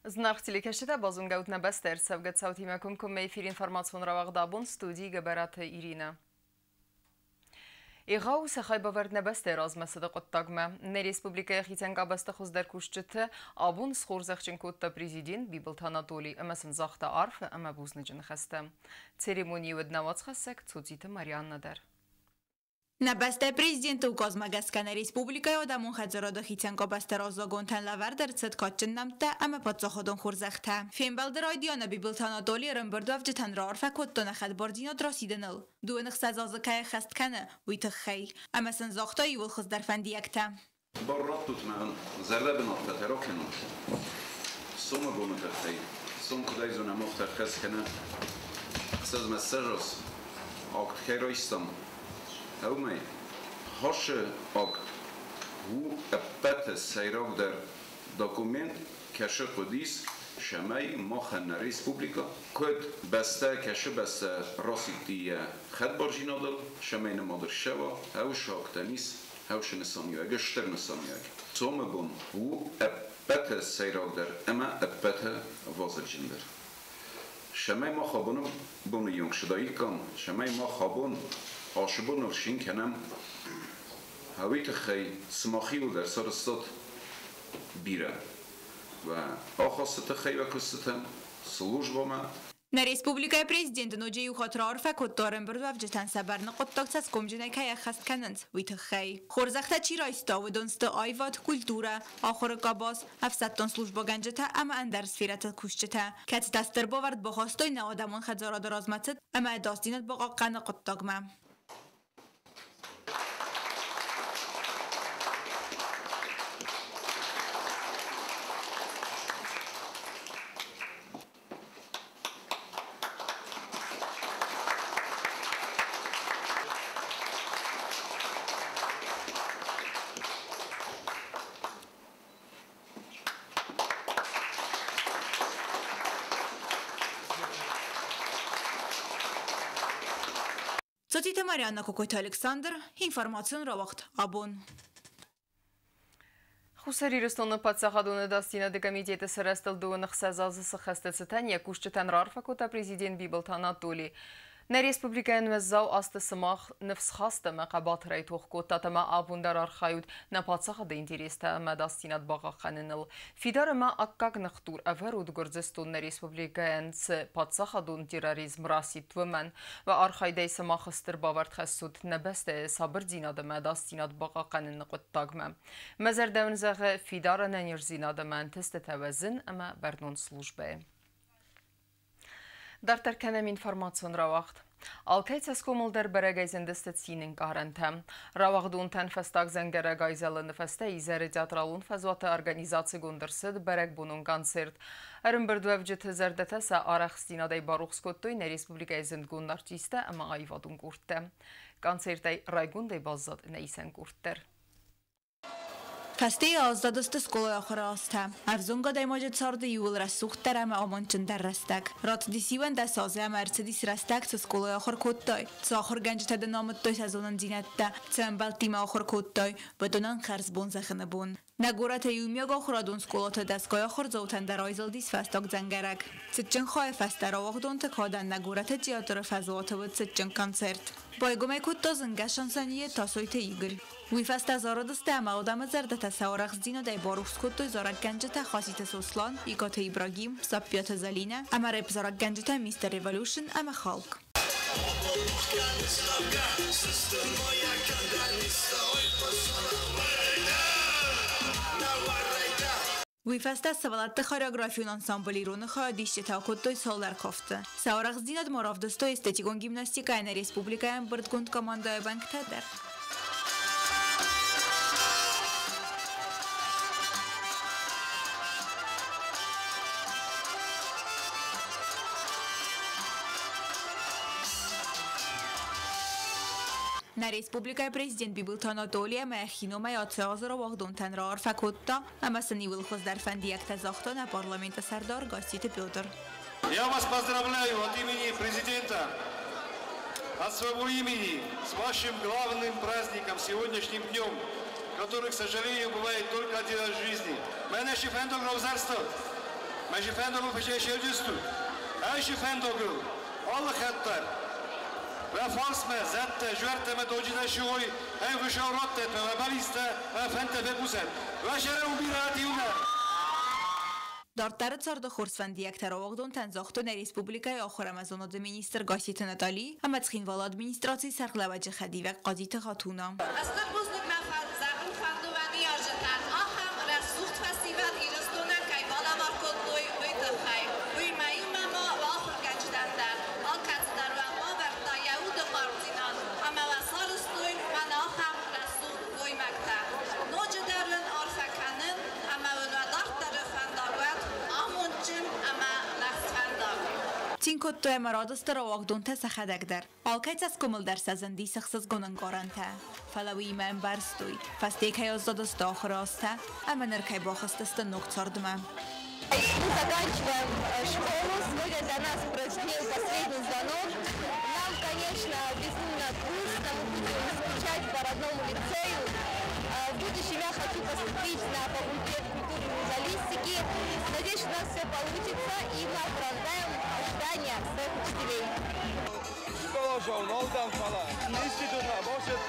Зынаргъ телекӕсджытӕ, базонгӕ ут нӕ бӕстӕ ӕрцӕугӕ цаутимӕ комкоммӕ эфир информацион рауагъд «Абон», студийы Гӕбӕраты Иринӕ. Егъау сӕ хайбавӕрд нӕ бӕстӕйы размӕцыды хъуыддагмӕ. Нӕ республикӕйы хицӕн къабӕзты хуыздӕр кусджыты абон схорзӕхджын кодта президент Бибылты Анатолий ӕмӕ сын загъта арфӕ ӕмӕ бузныджы ныхӕстӕ. Церемонийы уыд нӕ уацхӕссӕг Цоциты Марианна дӕр. Нӕ бӕстӕйы президенты указмӕ гӕсгӕ нӕ республикӕйы адӕмон хӕдзарады хицӕн къабӕзты раззагонтӕн лӕвӕрд ӕрцыд кадджын нӕмттӕ ӕмӕ паддзахадон хорзӕхтӕ. Фембӕлды райдианы Бибылты Анатоли ӕрӕмбырдуӕвджытӕн раарфӕ кодта нӕ хӕдбардзинад расидыныл, 62 азы кӕй ӕххӕст кӕны, уый тыххӕй. Ӕмӕ сын загъта иууыл хуыздӕр фӕндиӕгтӕ. Бар раттут мӕнӕн, зӕрдӕбын арфӕтӕ ракӕнут сомы боны тыххӕй. Сом куыд ӕй зонӕм, афтӕ ӕххӕст кӕны 26 аз акт кӕй райстам, уымӕй. Хӕсы акт у ӕппӕты сӕйрагдӕр документ, кӕцы хъуыдис, цӕмӕй махӕн нӕ республикӕ, куыд бӕстӕ, кӕцы бӕстӕ расидти йӕ хӕдбардзинадыл, цӕмӕй нымад ӕрцӕуа, уыцы актӕн ис уыцы нысаниуӕг, стыр нысаниуӕг. Сомы бон у ӕппӕты сӕйрагдӕр ӕмӕ ӕппӕты вазыгджындӕр. Цӕмӕй мах абоны боны онг суыдаиккам, цӕмӕй мах абон ацы боныл цин кӕнӕм, уый тыххӕй сымах иуылдӕр сарӕзтат бирӕ. Уӕ ахасты тыххӕй уӕ куыстытӕн, службӕмӕ. Нӕ республикӕйы президенты ноджы иу хатт раарфӕ кодта ӕрӕмбырдуӕвджытӕн, сӕ бӕрны хъуыддаг цӕсгомджынӕй кӕй ӕххӕст кӕнынц, уый тыххӕй. Хорзӕхтӕ чи райста, уыдон сты аивад, культурӕ, ахуыры къабаз, ӕфсӕддон службӕгӕнджытӕ ӕмӕ ӕндӕр сферӕты кусджытӕ, кӕцытӕ стыр бавӕрд бахастой нӕ адӕмон хӕдзарады размӕцыд ӕмӕ ӕдасдзинад бахъахъхъӕныны хъуыддагмӕ. Цоциты Марианна, Кокойты Александр, информацион рауагъд «Абон». Хуссар Ирыстоны паддзахадон ӕдасдзинады комитеты сырӕзтыл 26 азы сыххӕсты цытӕн йӕ кусджытӕн раарфӕ кодта президент Бибылты Анатоли. Нӕ республикӕйӕн уӕззау азты сымах ныфсхаст ӕмӕ хъӕбатырӕй тох кодтат ӕмӕ абон дӕр архайут нӕ паддзахады интерестӕ ӕмӕ ӕдасдзинад бахъахъхъӕныныл. Фидар ӕмӕ аккаг ныхдур ӕвӕрут, Гуырдзыстон нӕ республикӕйӕн цы паддзахадон терроризм расидт, уымӕн. Уӕ архайдӕй сымах стыр бавӕрд хӕссут нӕ бӕстӕйы сабырдзинад ӕмӕ ӕдасдзинад бахъахъхъӕныны хъуыддагмӕ. Мӕ зӕрдӕ уын зӕгъы фидар ӕнӕниздзинад ӕмӕ ӕнтыстытӕ уӕ зын ӕмӕ бӕрнон службӕйы. Дарддӕр кӕнӕм информацион рауагъд. Алкӕй цӕсгомыл дӕр бӕрӕгӕй зындысты цины ӕнкъарӕнтӕ. Рауагъдонтӕн фӕстаг дзӕнгӕрӕг айзӕлыны фӕстӕ изӕры театралон фӕзуаты организацигонд ӕрцыд бӕрӕгбонон концерт. Ӕрӕмбырдуӕвджыты зӕрдӕтӕ сӕ арӕхстдзинадӕй барухс кодтой нӕ республикӕйы зындгонд артисттӕ ӕмӕ аивадон къордтӕ. Концертӕй райгондӕй баззад нӕ исӕн къорд дӕр. Фӕстейы аззадысты скъолайы ахуыры азтӕ. Ӕвзонг адӕймаджы царды иууыл рӕсугъддӕр ӕмӕ амондджындӕр рӕстӕг. Рацыдис 11 азы ӕмӕ ӕрцыдис рӕстӕг, цы скъолайы ахуыр кодтай, цы ахуыргӕнджытӕ дын амыдтой сӕ зонындзинӕдтӕ, цы ӕмбӕлттимӕ ахуыр кодтай, уыдонӕн хӕрзбон зӕгъыны бон. Нӕ горӕты иумиаг ахуырадон скъолаты дӕсгай ахуырдзаутӕн дӕр айзӕлдис фӕстаг дзӕнгӕрӕг. Цытджын хайы фӕстӕ рауагъдонты кадӕн нӕ горӕты театры фӕзуаты уыд цытджын концерт. Байгом ӕй кодта зынгӕ шансонье Тасойты Игорь. Уый фӕстӕ зарыдысты ӕмӕ адӕмы зӕрдӕтӕ сӕ арӕхстдзинадӕй барухс кодтой зарӕггӕнджытӕ Хаситы Сослан, Икъаты Ибрагим, Саппиаты Зӕлинӕ ӕмӕ рэп-зарӕггӕнджытӕ Мистер Революшн ӕмӕ Халк. Уый фӕстӕ сывӕллӕтты хореографион ансамбль «Ирон-ы» хайадисджытӕ акодтой цалдӕр кафты. Сӕ арӕхстдзинад ма равдыстой эстетикон гимнастикӕйӕ нӕ республикӕйы ӕмбырдгонд командӕйы уӕнгтӕ дӕр. Нӕ республикӕйы президент Бибылты Анатоли ӕмӕ йӕхи номӕй ацы азы рауагъдонтӕн раарфӕ кодта ӕмӕ сын иууыл хуыздӕр фӕндиӕгтӕ загъта нӕ парламенты сӕрдар Гасситы Петр. Я вас поздравляю от имени президента, от своего имени, с вашим главным праздником, сегодняшним днем, который, к сожалению, бывает только один раз в жизни. Мӕнӕ чи фӕндаг равзӕрстат. Мӕ фӕсевдистут, ӕши фӕндагыл алы хатт дӕр уӕ фарсмӕ зӕдтӕ, зуӕрттӕ мӕ доджытӕ сиой, ӕххуысау раттӕд, уӕ бӕллицтӕ, уӕ фӕндтӕ фехъусӕд. Уӕ сӕрӕн бирӕ иумӕ! Дарддӕры царды хорз фӕндиӕгтӕ рауагъдонтӕн загътой нӕ республикӕйы ахуыр ӕмӕ зонады министр Гасситы Натали ӕмӕ Цхинвалы администрацийы сӕргълӕууӕджы хӕдивӕг Хъазиты Хатуна. Стыр бузныг мӕ зӕгъын фӕнды уӕ ныййарджытӕн, ахӕм рӕсугъд фӕсивӕд Ирыстонӕн кӕй балӕвар кодтой, уый тыххӕй. Уыимӕ иумӕ ма уӕ ахуыргӕнджытӕн дӕр, алкӕцыдӕр уӕ бавӕрдта йӕ уды хъарудзинад ӕмӕ уӕ сарӕзтой мӕнӕ ахӕм рӕсугъд гоймӕгтӕ. Ноджыдӕр уын арфӕ кӕнын ӕмӕ уын уӕ дарддӕры фӕндаг уӕд амондджын ӕмӕ лӕгъз фӕндаг. Цин кодтой ӕмӕ радысты рауагъдонтӕ сӕхӕдӕг дӕр. Алкӕй цӕсгомыл дӕр сӕ зындис ӕхсызгон ӕнкъарӕнтӕ. Фӕлӕ уыимӕ ӕмбӕрстой, фӕсте кӕй аззадысты ахуыры азтӕ ӕмӕ ныр кӕй бахызтысты ног цардмӕ. Мы заканчиваем школу. Сегодня для нас прозвенел последний звонок. Нам, конечно, безумно грустно, мы будем скучать по родному лицею. В будущем я хочу поступить на факультет культуры и журналистики. Надеюсь, у нас все получится, и мы оправдаем ожидания своих учителей. Школа журнал фала, институт работает,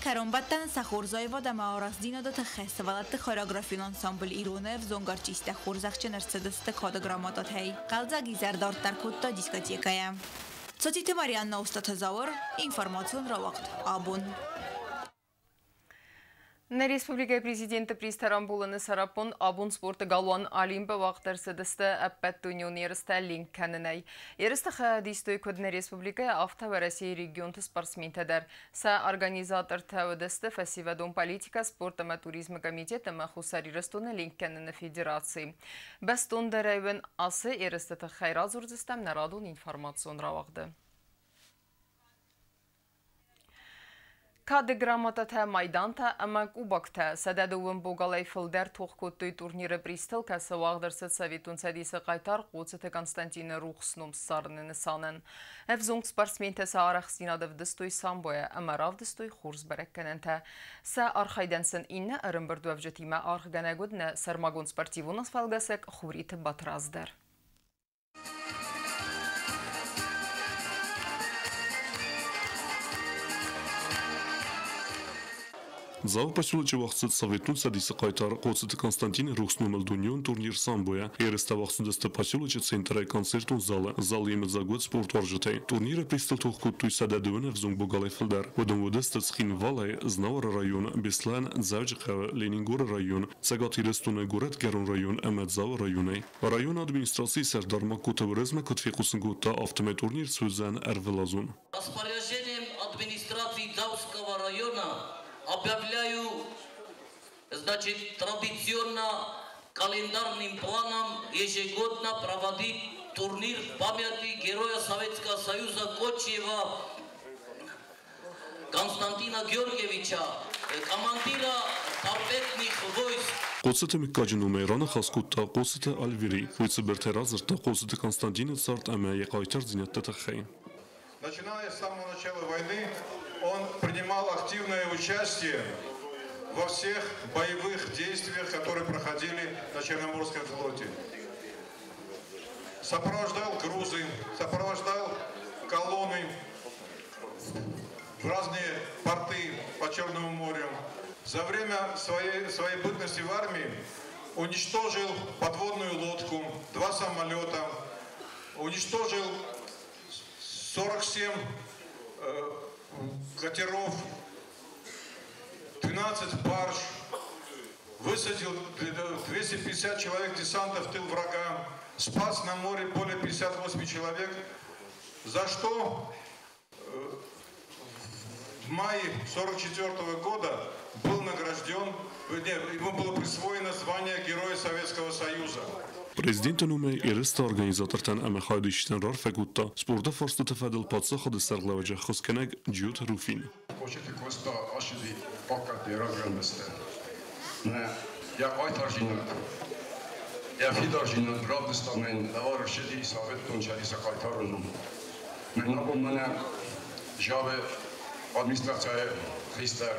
Кӕронбӕттӕны сӕ хорз аивад ӕмӕ арӕхстдзинады тыххӕй сывӕллӕтты хореографион ансамбль «Ирон-ы» ӕвзонг артисттӕ хорзӕхджын ӕрцыдысты кады грамотатӕй. Хъӕлдзӕг изӕр дарддӕр кодта дискотекӕйӕ. Цоциты Марианна, Остъаты Зауыр, информацион рауагъд «Абон». Нӕ республикӕйы президенты призтӕ рамбулыны сӕраппонд абон спорты галуан Олимпы уагъд ӕрцыдысты ӕппӕтдунеон ерыстӕ ленк кӕнынӕй. Ерысты хайад истой куыд нӕ республикӕйы, афтӕ Уӕрӕсейы регионты спортсментӕ дӕр. Сӕ организатортӕ уыдысты фӕсивӕдон политикӕ, спорт ӕмӕ туризмы комитет ӕмӕ Хуссар Ирыстоны ленк кӕныны федераци. Бӕстондӕрӕй уын ацы ерысты тыххӕй радзурдзыстӕм нӕ радон информацион рауагъды. Кады грамотатӕ, майдантӕ ӕмӕ кубоктӕ 102 богалӕй фылдӕр тох кодтой турниры призтыл, кӕцы уагъд ӕрцыд Советон Цӕдисы хъайтар Хъоцыты Константины рухс ном ссарыны нысанӕн. Ӕвзонг спортсментӕ сӕ арӕхстдзинад ӕвдыстой самбойӕ ӕмӕ равдыстой хорз бӕрӕггӕнӕнтӕ. Сӕ архайдӕн сын иннӕ ӕрӕмбырдуӕвджытимӕ аргъгӕнӕг уыд нӕ сӕрмагонд спортивон афӕлгӕсӕг Хуриты Батрадз дӕр. Дзауы поселочы уагъд цыд Советон Цӕдисы хъайтар Хъоцыты Константины рухс номыл дунеон турнир самбойӕ. Ерыстӕ уагъд цыдысты поселочы центрӕй концертон залы. Зал йемыдзаг уыд спортуарзджытӕй. Турниры призтыл тох кодтой 102 ӕвзонг богалӕй фылдӕр. Уыдон уыдысты Цхинвалӕй, Знауыры район, Беслӕн, Дзӕуджыхъӕуы, Ленингоры район, Цӕгат Ирыстоны Горӕтгӕрон район ӕмӕ Дзауы районӕй. Районы администрацийы сӕрдар Магкоты Уырызмӕг куыд фехъусын кодта, афтӕмӕй турнир суыдзӕн ӕрвылазон. Распоряжением администрации Дзауского района объявляю, значит, традиционно календарным планом ежегодно проводить турнир памяти Героя Советского Союза Кочиева Константина Георгиевича, командира торпедных войск. Хъоцыты мыггаджы номӕй раныхас кодта Хъоцыты Альвери. Уый цыбыртӕй радзырдта Хъоцыты Константины цард ӕмӕ йӕ хъайтардзинӕдты тыххӕй. Начиная с самого начала войны, он принимал активное участие во всех боевых действиях, которые проходили на Черноморском флоте. Сопровождал грузы, сопровождал колонны в разные порты по Черному морю. За время своей бытности в армии уничтожил подводную лодку, 2 самолета, уничтожил 47 катеров, 12 барж, высадил 250 человек десанта в тыл врага, спас на море более 58 человек, за что в мае 1944 года был награжден, ему было присвоено звание Героя Советского Союза. Президенты номӕй ерысты организатортӕн ӕмӕ хайадисджытӕн раарфӕ кодта спорты фарстыты фӕдыл паддзахады сӕргълӕууӕджы ӕххуысгӕнӕг Джиоты Руфин. Хъоцыты Коста ацыди аккаг бирӕ нӕ йӕ хъайтардзинад. Йӕ фидардзинад равдыста ӕмӕ йын лӕвар ӕрцыди Советон Цӕдисы хъайтары ном. Ныр абон мӕнӕ Джавы администрацийы хистӕр,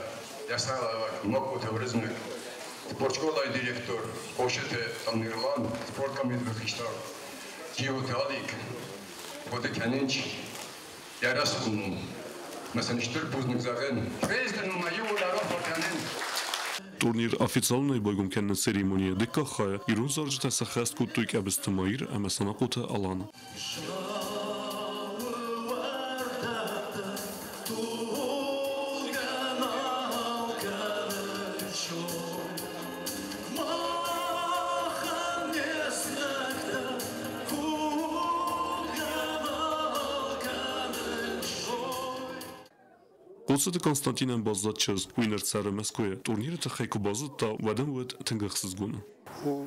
йӕ сӕргълӕууӕг Ногкоты Уырызмӕг, спортскъолайы директор Хъошыты Тамерлан, спорткомитеты хистӕр Джиоты Алик хъуыды кӕнынц йӕ рӕсугъд ном. Мӕ сын стыр бузныг зӕгъын. Президент ма иууылдӕр арфӕ кӕнын. Турнир официалонӕй байгом кӕныны церемонийы дыккаг хайы ирон зарджытӕ сӕххӕст кодтой Къӕбысты Маир ӕмӕ Санахъоты Алан. Хъоцыты Константинӕн баззад чызг, уый ныр цӕры Мӕскуыйы. Турниры тыххӕй куы базыдта, уӕд ын уыд тынг ӕхсызгон. У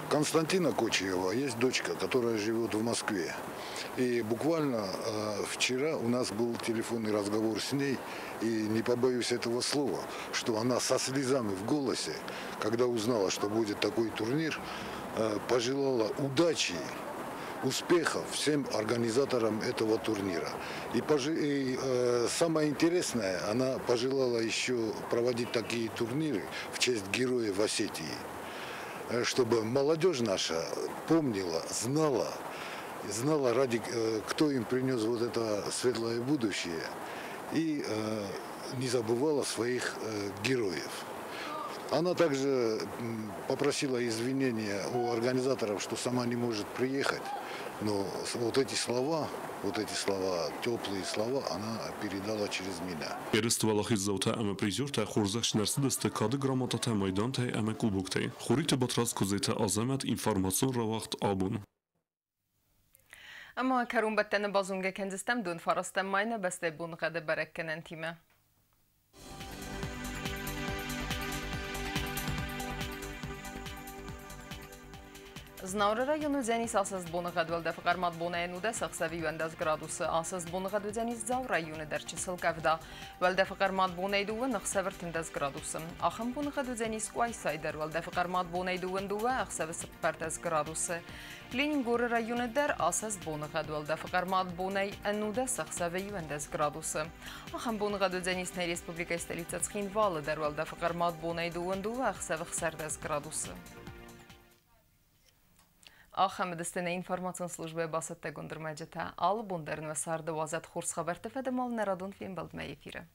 Константина Кочиева есть дочка, которая живет в Москве. И буквально вчера у нас был телефонный разговор с ней, и не побоюсь этого слова, что она со слезами в голосе, когда узнала, что будет такой турнир, пожелала удачи, успехов всем организаторам этого турнира. И самое интересное, она пожелала еще проводить такие турниры в честь героев Осетии, чтобы молодежь наша помнила, знала, ради, кто им принес вот это светлое будущее, и не забывала своих героев. Она также попросила извинения у организаторов, что сама не может приехать, но вот эти слова, теплые слова она передала через меня. Ерысты уӕлахиздзаутӕ ӕмӕ призертӕ хорзӕхджын ӕрцыдысты кады грамотатӕ, майдантӕй ӕмӕ кубоктӕй. Хуриты Батрадз, Куыдзеты Азӕмӕт, информацион рауагъд «Абон». Ӕмӕ кӕронбӕттӕны базонгӕ кӕндзыстӕм дыууын фарӕстӕм майы нӕ бӕстӕйы боныгъӕды бӕрӕггӕнӕнтимӕ. Знауыры районы уыдзӕнис асӕст боныгъӕд, уӕлдӕфы хъӕрмад бонӕй 11, ӕхсӕвы 11 градусы. Асӕст боныгъӕд уыдзӕнис Дзауы районы дӕр, чысыл къӕвда. Уӕлдӕфы хъӕрмад бонӕй 2, ӕхсӕвы 13 градусы. Ахӕм боныгъӕд уыдзӕнис Къуайсайы дӕр, уӕлдӕфы хъӕрмад бонӕй 22, ӕхсӕвы 14 градусы. Ленингоры районы дӕр асӕст боныгъӕд, уӕлдӕфы хъӕрмад бонӕй 11, ӕхсӕвы 11 градусы. Ахӕм боныгъӕд уыдзӕнис нӕ республикӕйы столицӕ Цхинвалы дӕр, уӕлдӕфы хъӕрмад бонӕй 22, ӕхсӕвы 16 градусы. Ахӕм уыдысты нӕ информацион службӕйы бацӕттӕгонд ӕрмӕджытӕ. Алы бон дӕр нӕ царды уадзӕд хорз хабӕртты фӕдыл нӕ радон фембӕлдмӕ эфиры.